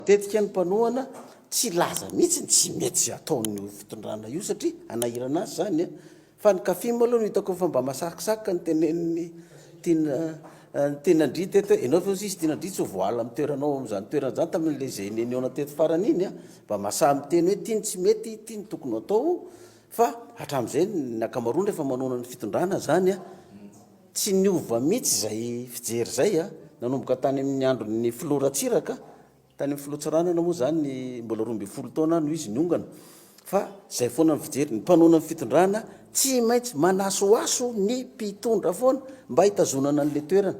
Matetika ny mpanohana tsy hilaza mihitsy ny tsy mety izay ataon'io fitondrana io satria hanahirana azy izany an! Fa ny Cafim aloha no hitako fa mba masakisaky ny tenenin'i Tiana Tiana-ndry teto hoe ianao ve hozy izy Tiana-ndry tsy ho voaala amin'ny toeranao amin'izany toerana izany tamin'ilay izay nihaona teto farany iny an! Mba mahasahy miteny hoe ity no tsy mety, ity no tokony ho atao fa hatramin'izay ny ankamaroany rehefa manohana ny fitondrana izany an! Tsy niova mihitsy izay fijery izay a! Nanomboka tany amin'ny andron'ny filoha Ratsiraka, tany amin'ny filoha Tsiranana moa izany mbola 12 taona no izy niongana, fa izay foana ny fijery. Ny mpanohana ny fitondrana tsy maintsy manasohaso ny mpitondra foana mba hitazonana an'ilay toerana.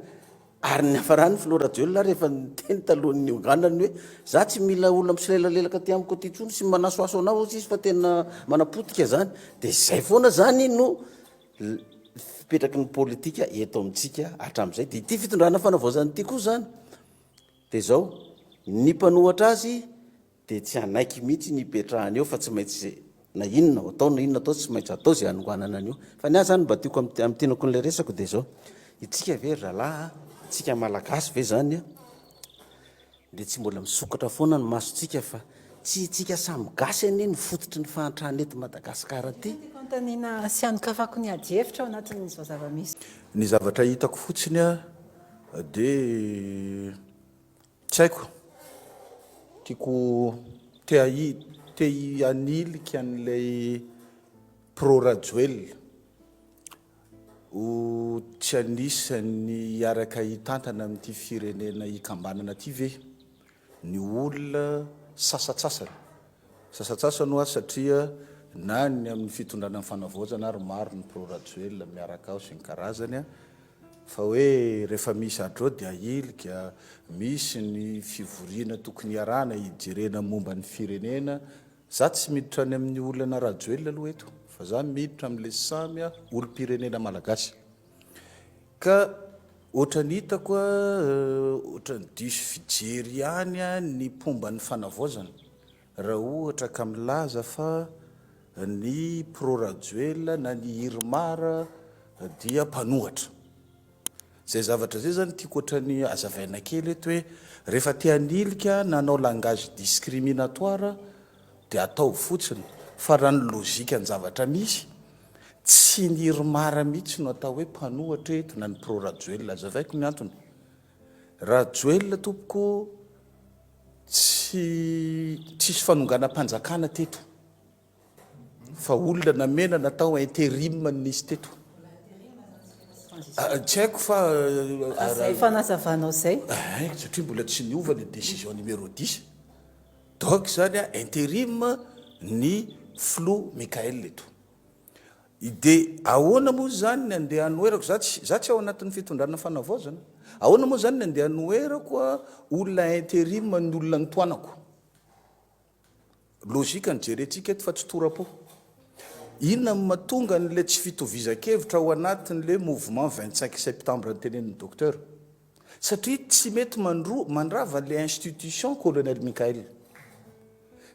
Ary ny niafaran'ny filoha Rajoelina ary efa niteny talohan'ny nionganany hoe za tsy mila olona misolelalela aty amiko aty intsony sy manasohaso anah hozy izy fa tena manapotika izany. Dia izay foana izany no Fipetraky ny politika eto amintsika hatramin'izay. Dia ity fitondrana fanavaozana ity koa izany dia izao, ny mpanohatra azy dia tsy hanaiky mihitsy ny hipetrahany eo fa tsy maintsy na inona ho atao na inona atao tsy maintsy atao izay hanonganana an'io. Fa ny ahy izany mba tiako amintinako an'ilay resako dia izao, itsika ve ry zalahy a, tsika Malagasy ve izany a, Dia tsy mbola misokatra foana ny masontsika fa tsy itsika samy gasy anie no fototry ny fahantrana eto Madagascar aty. Tiako anontaniana sy hanokafako ny adihevitra ao anatin'izao zava-misy. Ny zavatra hitako fotsiny dia tsy haiko, tiako te te hanilika an'ilay pro Rajoelina. Ho tsy anisan'ny hiaraka hitantana amin'ity firenena hikambanana ity ve ny olona sasantsasany? Sasantsasany hoa satria na ny amin'ny fitondrana ny fanavaozana ary maro ny pro Rajoelina miaraka ao sy ny karazany fa hoe rehefa misy adro dia ahilika, misy ny fivoriana tokony hiarahana hijerena momba ny firenena Za tsy miditra any amin'ny olana Rajoelina aloha eto fa za miditra amin'le samy olom-pirenena malagasy. Ka ohatran'ny hitako ohatran'ny diso fijery ihany ny mpomba ny fanavaozana raha ohatra ka milaza fa ny pro Rajoelina na ny IRMAR dia mpanohatra. Zay zavatra zay zany tiako otrany azavaina kely eto hoe rehefa te hanilika na hanao langage discriminatoire de ataovy fotsiny fa raha ny logique ny zavatra misy tsy ny irmar mihitsy no atao hoe mpanohatra eto na ny pro Rajoelina azavaiko ny antony Rajoelina tompoko tsy tsisy fanonganam-panjakana teto Fa olona namena natao interim no nisy teto. Tsy haiko fa. Izay fanazavanao izay. Ein, satria mbola tsy niova ny décision numéro dix. Donc izany an, interim ny filoha Mickaël eto. Dia ahoana moa izany ny andeha hanoherako, za tsy, za tsy ao anatin'ny fitondrana fanavaozana. Ahoana moa izany ny andeha hanoherako olona interim ny olona notohanako. Logique ny jerentsika eto fa tsy tora-po. Inona no mahatonga an'ilay tsy fitovizan-kevitra ao anatin'ilay mouvement 25 septembre notenenin'ny docteur? Satria tsy mety mandro, mandrava an'ilay institution colonel Mickaël.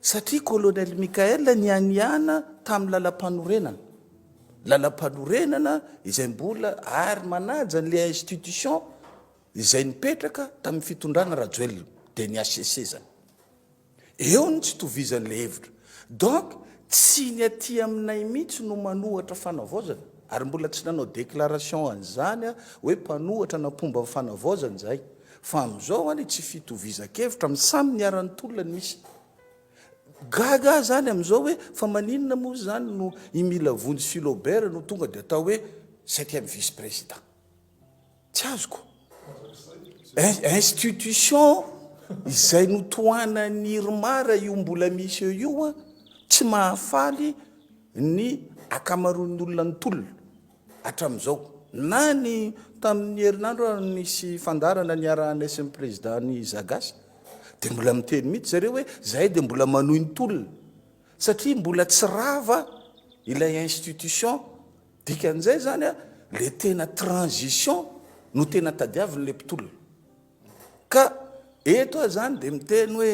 Satria colonel Mickaël nianiana tamin'ny lalampanorenana. Lalampanorenana izay mbola ary manaja an'ilay institution izay nipetraka tamin'ny fitondrana Rajoelina, dia ny HCC izany. Eo no tsy itovizan'ilay hevitra. Donc tsy ny aty aminay mihitsy no manohatra fanavaozana, ary mbola tsy nanao déclaration an'izany aho hoe mpanohatra na mpomba ny fanavaozana izahay. Fa amin'izao anie tsy fitovizan-kevitra amin'ny samy niara-nitolona no misy. Gaga aho izany amin'izao hoe fa maninona moa izany no i Milavonjy Philobert no tonga dia atao hoe septième vice-président. Tsy azoko. Institution izay notohanan'ny IRMAR io mbola misy eo io an, tsy mahafaly ny ankamaroan'ny olona nitolona hatramin'izao. Na ny tamin'ny herinandro ary nisy fandaharana niarahanay sy ny président-n'ny Zagasy dia mbola miteny mihitsy zareo hoe zahay dia mbola manohy ny tolona satria mbola tsy rava ilay institution. Dikan'izay zany a, le tena transition no tena tadiavin'le mpitolona. Ka eto aho zany de miteny hoe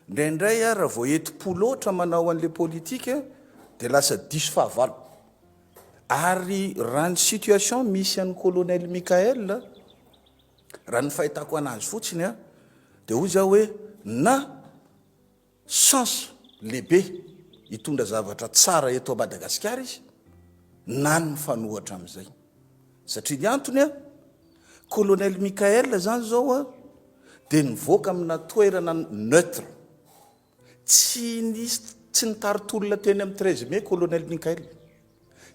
indraindray aho raha vao enti-po loatra manao an'le politika de lasa diso fahavalo. Ary raha ny situation misy an'i colonel Mickaël, raha ny fahitako anazy fotsiny a, Dia hoy zaho hoe na chance lehibe hitondra zavatra tsara eto Madagasikara izy na ny mifanohatra amin'izay. Satria ny antony an, Colonel Mickaël zany zao an, dia nivoaka amina toerana neutre. Tsy nisy, tsy nitari-tolona teny amin'ny 13 mai Colonel Mickaël.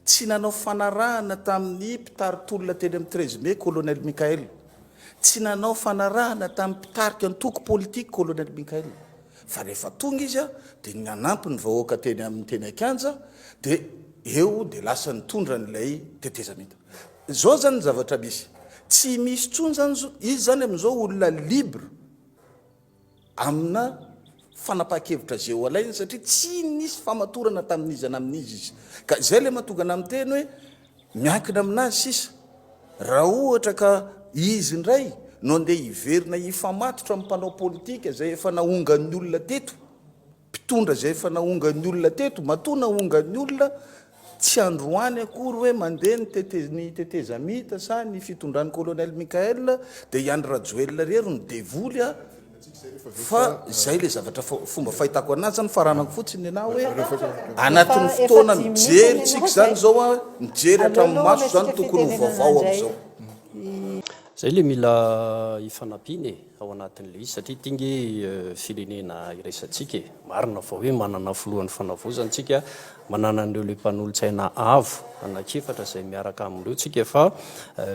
Tsy nanao fanarahana tamin'ny mpitari-tolona teny amin'ny 13 mai Colonel Mickaël. Tsy nanao fanarahana tamin'ny mpitarika antoko politika Colonel Mickaël. Fa rehefa tonga izy dia nanampy ny vahoaka teny amin'ny teny an-kianja dia eo dia lasa nitondra an'ilay tetezamita. Izao izany ny zavatra misy. Tsy misy intsony izany izy izany amin'izao olona libre. amina fanapahan-kevitra izay ho alainy satria tsy nisy famatorana tamin'iza na amin'iza izy. Ka izay ilay mahatonga anah miteny hoe miankina aminazy sisa. Raha ohatra ka izy indray no andeha hiverina hifamatotra amin'ny mpanao politika izay efa naongan'ny olona teto, Mpitondra izay efa naongan'ny olona teto, matoa naongan'ny olona, tsy androany akory hoe mandeha ny tete, ny tetezamita sa ny fitondran'ny colonel Mickaël dia i Andry Rajoelina irery no devoly a, fa izay ilay zavatra fomba fahitako anazy zany, faranako fotsiny ny anahy hoe anatin'ny fotoana mijery tsika izany izao a, mijery hatramin'ny maso izany tokony ho vaovao amin'izao. Zay le mila ifanampiana e. ao anatin'ilay izy satria ity nge firenena iraisantsika e! Marina fa hoe manana filohan'ny fanavaozana tsika, manana an'ireo le mpanolotsaina avo anankiefatra izay miaraka amin'ireo tsika fa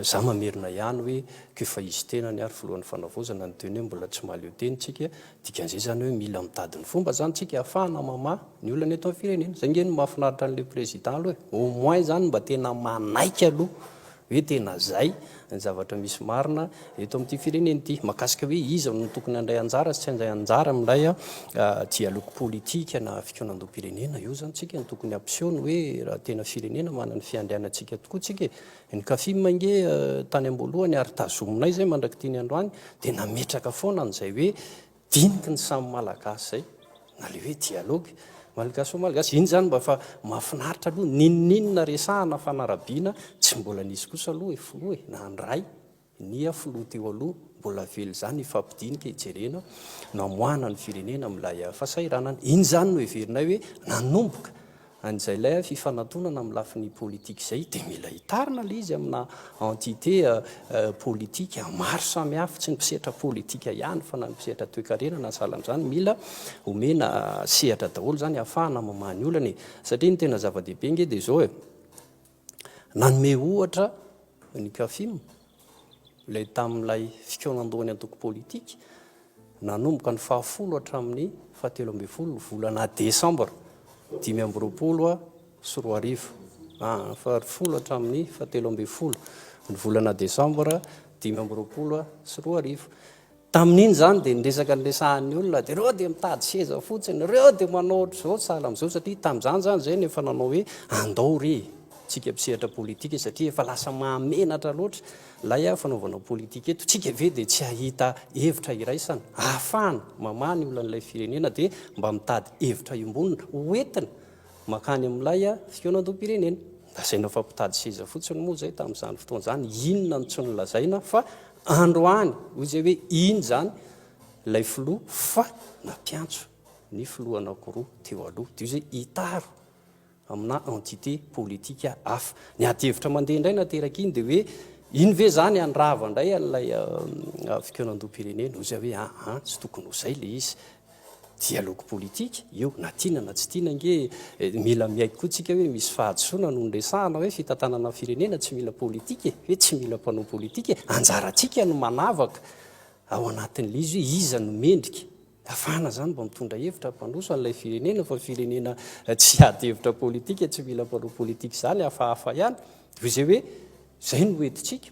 za mamerina ihany hoe k'efa izy tenany ary filohan'ny fanavaozana niteny hoe mbola tsy mahaleo teny tsika, dikan'izay zany hoe mila mitady ny fomba zany tsika ahafahana mamaha ny olana eto amin'ny firenena, zay nge no mahafinaritra an'le président aloha e! Au moins zany mba tena manaiky aloha hoe tena zay ny zavatra misy marina eto amin'ity firenena ity. Mahakasika hoe iza no tokony handray anjara sy tsy handray anjara amin'ilay dialogue politique na fikaonandoham-pirenena, eo zany tsika no tokony hampiseho ny hoe raha tena firenena manana ny fiandrianantsika tokoa tsika e. Ny Cafim ange tany am-boalohany ary tazominay zay mandrak'ity ny androany dia nametraka foana an'izay hoe Diniky ny samy malagasy zay na le hoe dialogue malgache au malgache iny zany mba fa mahafinaritra aloha n'inon'inona resahana fanarabiana tsy mbola nisy kosa aloha e filoha e na ny ray nia filoha teo aloha mbola velona zany hifampidinika hijerena namoahana ny firenena amin'ilay fahasahiranana iny zany no heverinay hoe nanomboka An'izay ilay fifanatonana amin'ny lafiny politika izay dia mila hitarina ilay izy amina entité politika maro samihafa, tsy ny mpisehatra politika ihany fa na ny mpisehatra toekarena na sahala amin'izany, mila omena sehatra daholo izany ahafahana mamaha ny olana e! Satria ny tena zava-dehibe ange dia izao e, nanome ohatra ny Cafim, ilay tamin'ilay fikaonandohan'ny antoko politika, nanomboka ny fahafolo hatramin'ny fahatelo ambin'ny folo volana desambra 2025, fahafolo hatramin'ny fahatelo ambin'ny folo ny volana desambra 2025. Tamin'iny izany dia ny resaka niresahan'ny olona dia ireo dia mitady seza fotsiny, ireo dia manao ohatr'izao sahala amin'izao satria tamin'izany izany izay no efa nanao hoe andao re tsika mpisehatra politika satria efa lasa mahamenatra loatra ilay fanaovana politika eto, tsika ve dia tsy hahita hevitra iraisana ahafahana mamaha ny olan'ilay firenena dia mba mitady hevitra iombonana hoentina Mankany amin'ilay fikaonandoham-pirenena. Lazaina fa mpitady seza fotsiny moa izay tamin'izany fotoana izany, inona no tsy nolazaina fa androany hoy izay hoe iny izany ilay filoha fa nampiantso ny filoha anankiroa teo aloha dia io izay hitaro amina entité politique hafa. Ny adihevitra mandeha indray nateraka iny dia hoe iny ve izany handrava indray an'ilay fikaonandoham-pirenena? Hoy izay hoe aa tsy tokony ho izay ilay izy. Dialogue politique io, na tiana na tsy tiana ange mila miaiky koa tsika hoe misy fahadisoana no niresahana hoe fitantanana firenena tsy mila politique e, hoe tsy mila mpanao politique e, anjarantsika no manavaka ao anatin'ilay izy hoe iza no mendrika, afahana zany mba mitondra hevitra hampandroso an'ilay firenena fa firenena tsy ady hevitra politique tsy mila mpanao politique zany hafahafa ihany, toy izay hoe zay no entintsika.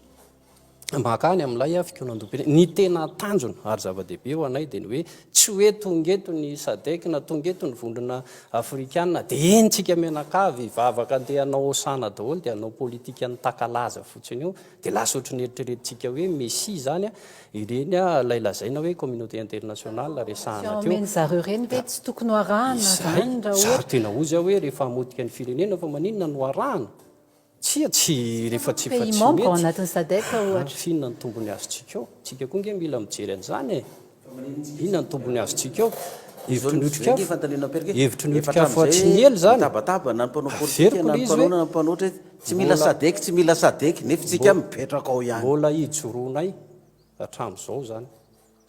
Mankany amin'ilay fikaonandoham-pirenena. Ny tena tanjona ary zava-dehibe ho anay dia ny hoe tsy hoe tonga eto ny Sadec na tonga eto ny vondrona afrikana dia eny tsika mianakavy hivavaka andeha hanao hosana daholo dia hanao politikan'ny takalaza fotsiny eo dia lasa ohatry ny eritreretintsika hoe messie izany ireny ilay lazaina hoe communauté internationale resahana teo. Omen'ny zareo ireny ve tsy tokony ho arahana izany raha ohatra. Izaho tena hozy aho hoe rehefa hamotika ny firenena fa maninona no arahana? Tsia, tsy rehefa tsy efa Pays tsy membre ao mety. anatin'ny Sadec ohatra. Ary f'inona ny tombony azontsika ao? Tsika koa nge mila mijery an'izany e! Inona ny tombony azontsika eo? Hevitry ny otrikafo. Hevitry ny otrikafo tsy niely izany. Mitabataba na ny mpanao politika na ny mpanao na ny mpanohitra hoe tsy mila sadec, tsy mila sadec, nefa tsika mipetraka ao ihany. Mbola ijoroanay hatramin'izao izany.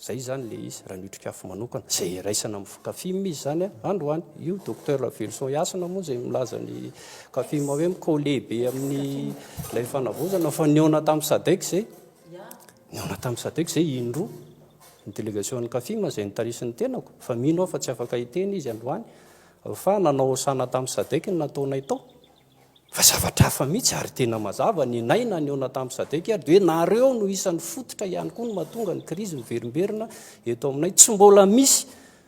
Izay izany ilay izy, raha ny otrikafo manokana. Izay iraisana amin'ny Cafim izy izany androany. Io Docteur Raveloson Hasina moa izay milaza ny Cafim hoe mi-coller be amin'ilay fanavaozana fa nihaona tamin'ny sadec izay. Nihaona tamin'ny Sadec izay indroa ny delegasion'ny Cafim izay notarisin'ny tenako fa mino aho fa tsy afaka hiteny izy androany fa nanao hosana tamin'ny Sadec ny nataonay tao. Fa zavatra hafa mihitsy ary tena mazava ny nay na nihaona tamin'ny Sadec ary dia hoe nareo no isan'ny fototra ihany koa no mahatonga ny krizy miverimberina eto aminay. Tsy mbola misy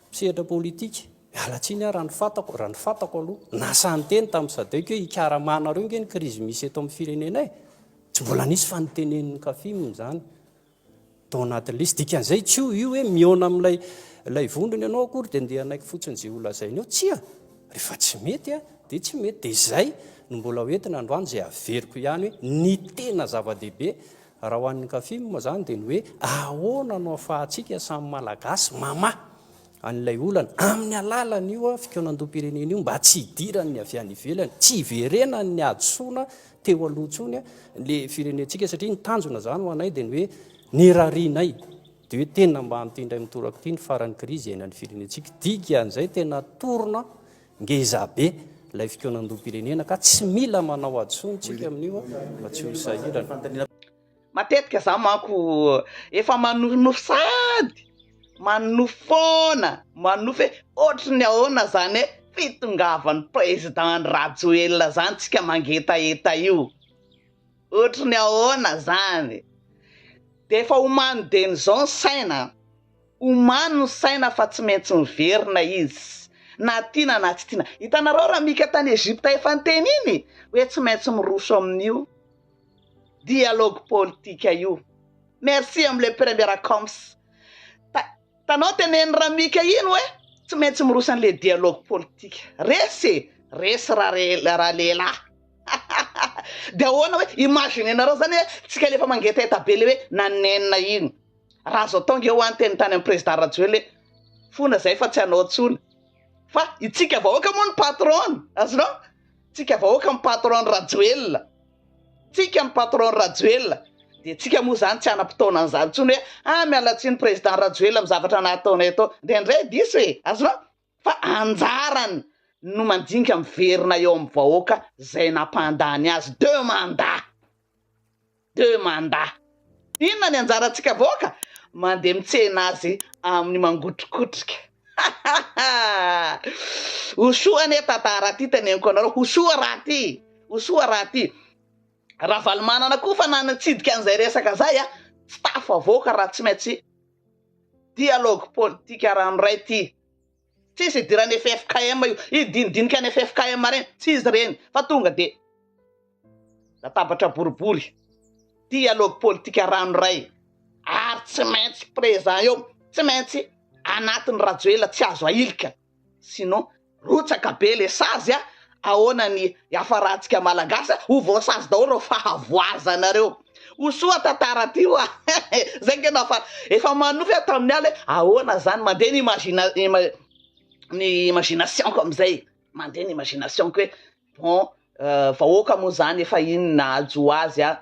mpisehatra politika, miala tsiny aho raha ny fantako, raha ny fantako aloha, nasahy niteny tamin'ny Sadec hoe hikaramanareo nge ny krizy misy eto amin'ny firenenay. Tsy mbola nisy fa notenenin'ny Cafim izany tao anatin'ny lisy. Dikan'izay tsy io io hoe mihaona amin'ilay ilay vondrona ianao akory dia ndeha hanaiky fotsiny izay holazainy eo. Tsia! Rehefa tsy mety dia tsy mety. Dia izay no mbola ho entina androany izay averiko ihany hoe ny tena zava-dehibe raha ho an'ny Cafim izany dia ny hoe ahoana no ahafahantsika samy Malagasy mamaha an'ilay olana amin'ny alalan'io fikaonandoham-pirenena io mba tsy hidiran'ny avy any ivelany, tsy hiverenan'ny hadisoana teo aloha intsony le firenentsika satria ny tanjona zany ho anay dia ny hoe ny rarianay dia hoe tena mba amin'ity indray mitoraka ity ny faran'ny krizy iainan'ny firenentsika, dikan'izay tena tourna ngeza be ilay fikaonandoham-pirenena ka tsy mila manao hadisoana tsika amin'io mba tsy ho sahirana. Matetika za manko efa manofinofy sahady, manonofy foana, manonofy hoe ohatry ny ahoana zany hoe fitongavan'ny président Andry Rajoelina zany tsika mangetaheta io, ohatry ny ahoana zany, de efa omano dieny izao ny saina, omano ny saina fa tsy maintsy miverina izy na tiana na tsy tiana, hitanareo Ramika tany Egypte efa niteny iny hoe tsy maintsy miroso amin'io. dialogue politika io. Merci am le première coms. Tanao teneniny Ramika iny hoe tsy maintsy miroso anle dialogue politika. Resy e! Resy ralehilahy. De ahoana hoe imaginenareo zany hoe tsika le efa mangetaheta be le hoe nanenina iny. Raha azo atao nge hoa niteny tany am président Rajoelina hoe fona zay fa tsy hanao tsony. Fa itsika vahoaka moa ny patron-ny, azonao? Tsika vahoaka ny patron Rajoelina. Tsika ny patron Rajoelina. Dia tsika moa zany tsy hanam-potoana an'izany intsony hoe ah miala tsiny président Rajoelina amin'ny zavatra nataonay tao. Indraindray diso e, azonao? Fa anjarany no mandinika miverina eo amin'ny vahoaka izay nampandany azy deux mandats. Deux mandats. Inona ny anjarantsika vahoaka? Mandeha mitsena azy amin'ny mangotrokotroka. Ho soa anie tantara ty teneniko anareo, ho soa raha ty, ho soa raha ty. Ravalomanana koa fa nanitsidika an'izay resaka zay a, tsy tafavoaka raha tsy maintsy dialogue politique ranoray ty. Tsisy idiran'ny ffkm io, io dinidinika ny ffkm reny, tsy izy reny fa tonga de latabatra boribory, dialogue politique ranoray ary tsy maintsy présent eo, tsy maintsy anatiny Rajoelina tsy azo ahilika sinon rotsaka be le sazy a, ahoana ny hiafarantsika malagasy a, ho voasazy daholo reo fahavoazanareo, ho soa tantara ty hoa, zay nge no fa efa manofy aho tamin'ny alina hoe ahoana zany, mandeha ny imagina ny imagination-ko amizay, mandeha ny imagination-ko hoe bon vahoaka moa zany efa iny nahajo azy a,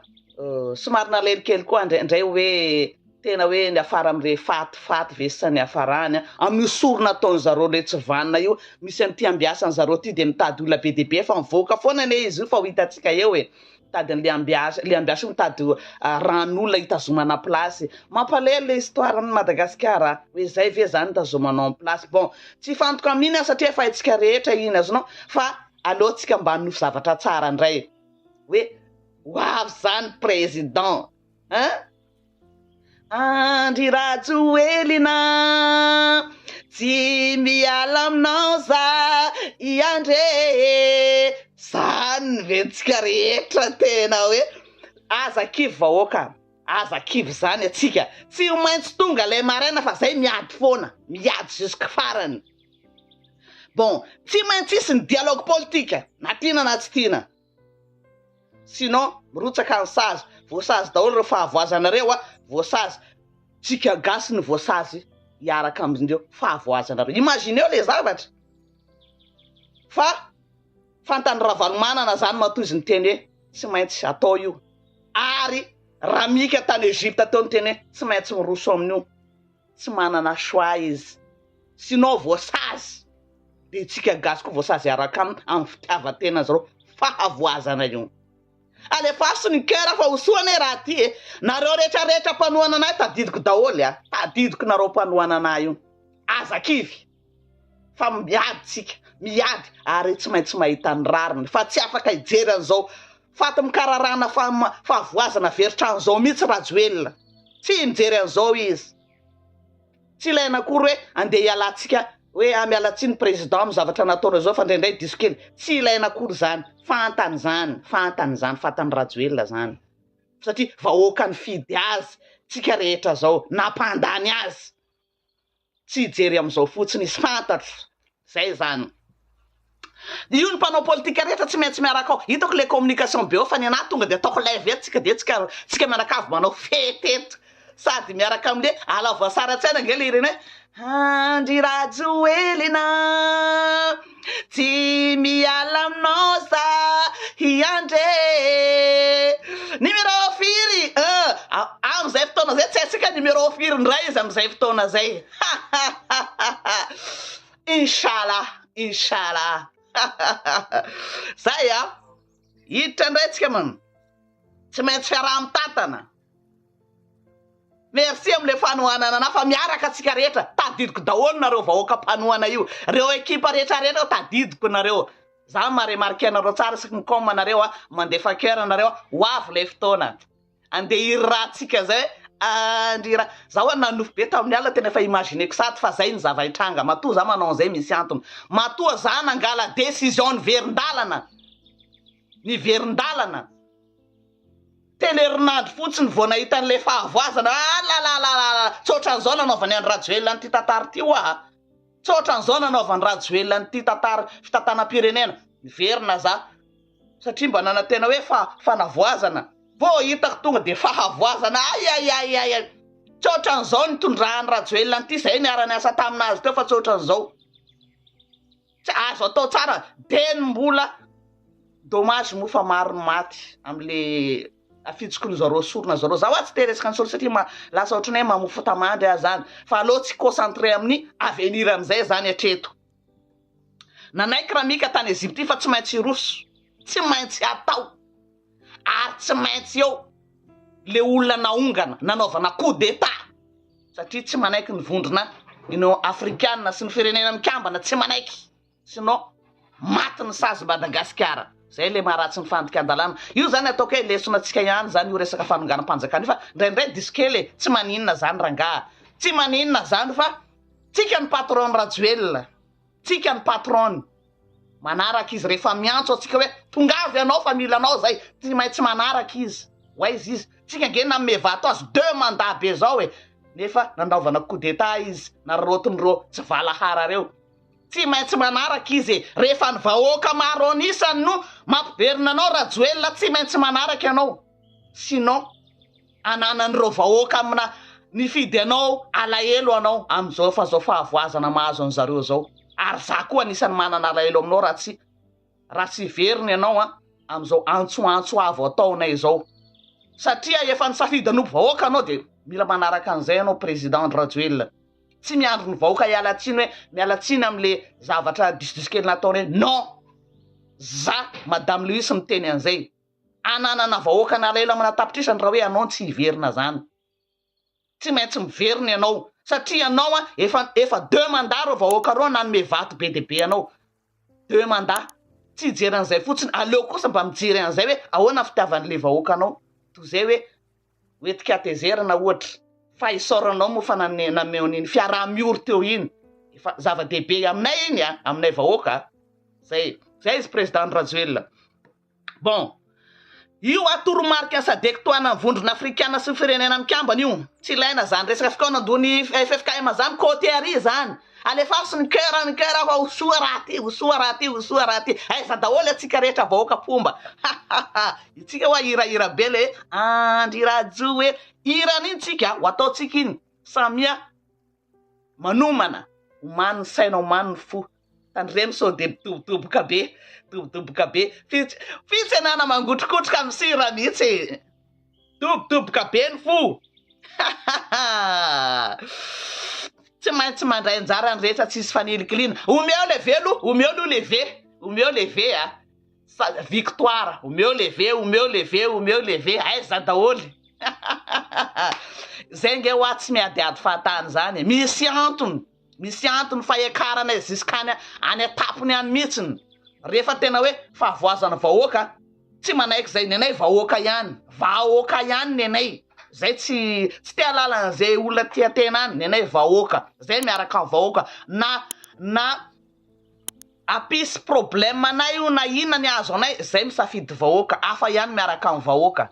somary nalahelo kely koa indraindray hoe tena hoe niafara amle faty faty ve sa niafarany a, amin'io sorona ataony zareo le tsy vanona io, misy an'ity ambiasany zareo ty de mitady olona be dia be fa mivoaka foana anie izy io fa ho hitantsika eo e, mitady an'le ambiasy, le ambiasy io mitady ran'olona hitazomana place, mampalahelo le histoire an'i Madagasikara a, hoe zay ve zany hitazomanao en place, bon tsy hifantoka amin'iny aho satria efa haintsika rehetra iny azonao fa aleo tsika mba hanofy zavatra tsara indray hoe ho avy zany président hein Andry Rajoelina tsy miala aminao za i André e zany ve tsika rehetra tena hoe aza kivy vahoaka aza kivy zany atsika tsy ho maintsy tonga lay maraina fa zay miady foana miady jusque farany bon tsy maintsy hisy ny dialogue politique na tiana na tsy tiana Sinon mirotsaka ny sazy, voasazy daholo ireo fahavoazanareo a, voasazy, tsika gasy no voasazy. hiaraka amin'ireo fahavoazanareo. Imagineo le zavatra fa fantany Ravalomanana zany matoa izy niteny hoe tsy maintsy atao io ary Ramika tany Egypte teo niteny hoe tsy maintsy miroso amin'io, tsy manana choix izy sinon voasazy de itsika gasy koa voasazy hiaraka aminy amin'ny fitiavan-tena zareo fahavoazana io. Alefaso ny coeur fa ho soa anie raha ty e! Nareo rehetra rehetra mpanohana anay tadidiko daholo a! Tadidiko nareo mpanohana anay io! Aza kivy fa miady tsika, miady ary tsy maintsy mahita ny rariny fa tsy afaka hijery an'izao faty mikararana fahavoazana very trano zao mihitsy Rajoelina! Tsy mijery an'izao izy! Tsy ilaina akory hoe andeha hialantsika hoe ah miala tsiny président amin'ny zavatra nataonao izao fa indraindray diso kely. Tsy ilaina akory izany. Fantany izany, fantany izany, fantan'i Rajoelina izany. Satria vahoaka nifidy azy, tsika rehetra izao, nampandany azy. Tsy hijery amin'izao fotsiny izy, fantatro. Zay zany. Io ny mpanao politika rehetra tsy maintsy miaraka ao. Hitako le communication be ao fa ny anahy tonga de ataoko live eto tsika de tsika tsika mianakavy manao fety eto. Sady miaraka amle ala voasary an-tsaina ange le ireny hoe Andry Rajoelina tsy miala aminao za hiandry e. Numéro firy? Euh, amizay fotoana zay tsy haintsika numéro firy ndray izy amizay fotoana zay. Inshallah Inshallah Zay a! Hiditra indray tsika man! Tsy maintsy fiaraha-mitantana. Merci amle fanohanana anah fa miaraka tsika rehetra, tadidiko daholo nareo vahoaka mpanohana io, reo ekipa rehetra rehetra tadidiko nareo, za ma remarque anareo tsara isaky ny com nareo a, mandefa coeur nareo a, ho avy le fotoana. Andeha hiratsika zay Andry ra. Za hoa nanofy be tamin'ny alina tena efa imagineko sady fa zay ny zava-hitranga matoa za manao an'izay misy antony matoa za nangala decision niverin-dalana niverin-dalana telo herinandro fotsiny vao nahita an'ilay fahavoazana ah lalalala tsy ohatran'izao nanaovan'i Andry Rajoelina an'ity tantara ity hoa tsy ohatran'izao nanaovan'i Rajoelina an'ity tantara fitantanam-pirenena niverina za satria mba nanantena hoe fa fanavoazana vao hitako tonga dia fahavoazana aiaiaiai tsy ohatran'izao nitondran'i Rajoelina an'ity zay niara-niasa tamin'azy teo fa tsy ohatran'izao tsy azo atao tsara dia ny mbola dommage moa fa maro ny maty am'le afitsiky ny zareo sorona zareo za hoa tsy te resaka ny sorona satria ma lasa ohatran'ny hoe mamofotamandry aho zany fa aleo tsy concentré amin'ny avenir am'izay zany hatreto Nanaiky Ramika tany Egypte fa tsy maintsy hiroso, tsy maintsy hatao ary tsy maintsy eo le olona naongana nanaovana coup d'etat satria tsy manaiky ny vondrona Union Afrikana sy ny firenena mikambana tsy manaiky sinon maty ny sazy Madagasikara. Zay le maharatsy ny fandikan-dalàna. Io zany ataoko hoe lesona antsika ihany zany io resaka fanonganam-panjakana io fa indraindray diso kely e, tsy maninona zany rangaha, tsy maninona zany fa Tsika ny patron Rajoelina, tsika ny patron-ny, manaraka izy rehefa miantso antsika hoe tongava ianao fa mila anao zay, tsy maintsy manaraka izy, ho aiza izy, tsika ange nanome vato azy deux mandat be zao e, nefa nanaovana coup d'etat izy, nararaotin'ireo tsy valahara reo, tsy maintsy manaraka izy e, rehefa ny vahoaka maro an'isany no mampiverina anao Rajoelina tsy maintsy manaraka ianao, sinon. ananan'ireo vahoaka amina nifidy anao alahelo anao amin'izao fa zao fahavoazana mahazo an'zareo zao ary za koa anisan'ny manana alahelo aminao raha tsy raha tsy hiverina ianao an amin'izao antsoantso avo ataonay zao satria efa nisafidy hanompo vahoaka anao de mila manaraka an'izay ianao président Andry Rajoelina tsy miandry ny vahoaka hiala tsiny hoe miala tsiny am'le zavatra disodiso kely nataonay non za madame Louis miteny an'izay Ananana vahoaka nalahelo amina tapitrisany raha hoe ianao no tsy hiverina zany. Tsy maintsy miverina ianao satria ianao an efa efa deux mandat reo vahoaka reo nanome vato be dia be anao. Deux mandat. Tsy hijery an'izay fotsiny, aleo kosa mba mijery an'izay hoe ahoana ny fitiavan'le vahoaka anao toy izay hoe hoentin-katezerana ohatra. Fa isaoranao moa fa nane nameho an'iny fiaraha-miory teo iny. Efa zava-dehibe aminay iny an, aminay vahoaka a. Zay. Zay izy président Andry Rajoelina. Bon. Io a toromarika sadec tohanan'ny vondrona afrikana sy ny firenena mikambana io. Tsy ilaina zany resaka fikaonandohan'ny ffkm zany côté ary zany. Alefaso ny coeur ny coeur fa ho soa raha ty, ho soa raha ty, ho soa raha ty. Aiza daholo atsika rehetra vahoaka mpomba. Hahaha. Itsika hoa hirahira be le hoe Andry Rajoe. Hirana iny tsika, ho ataontsika iny. Samia. Manomana, omano ny saina, omano ny fo. Tandremo sao dia midobodoboka be, dobodoboka be. Fitsy, fitsenana mangotrokotroka amin'ny sira mihitsy e. Dobodoboka be ny fo. Tsy maintsy mandray anjara ny rehetra tsisy fanilikiliana. Omeo le V aloha, omeo aloha le V, omeo le V a. Sa victoire, omeo le V, omeo le V, omeo le V, aiza daholo. Zay nge hoa tsy miadiady fahatany zany e. Misy antony, misy antony fa hiakaranay jusqu'any any an-tapony any mihitsiny. Rehefa tena hoe fahavoazana vahoaka, tsy manaiky zay, nenay vahoaka ihany, vahoaka ihany nenay. Zay tsy tsy te hahalala an'izay olona tia tena any, nenay vahoaka, zay miaraka amin'ny vahoaka na na Hampisy problème anay io na inona ny hahazo anay, zay misafidy vahoaka, hafa ihany miaraka amin'ny vahoaka.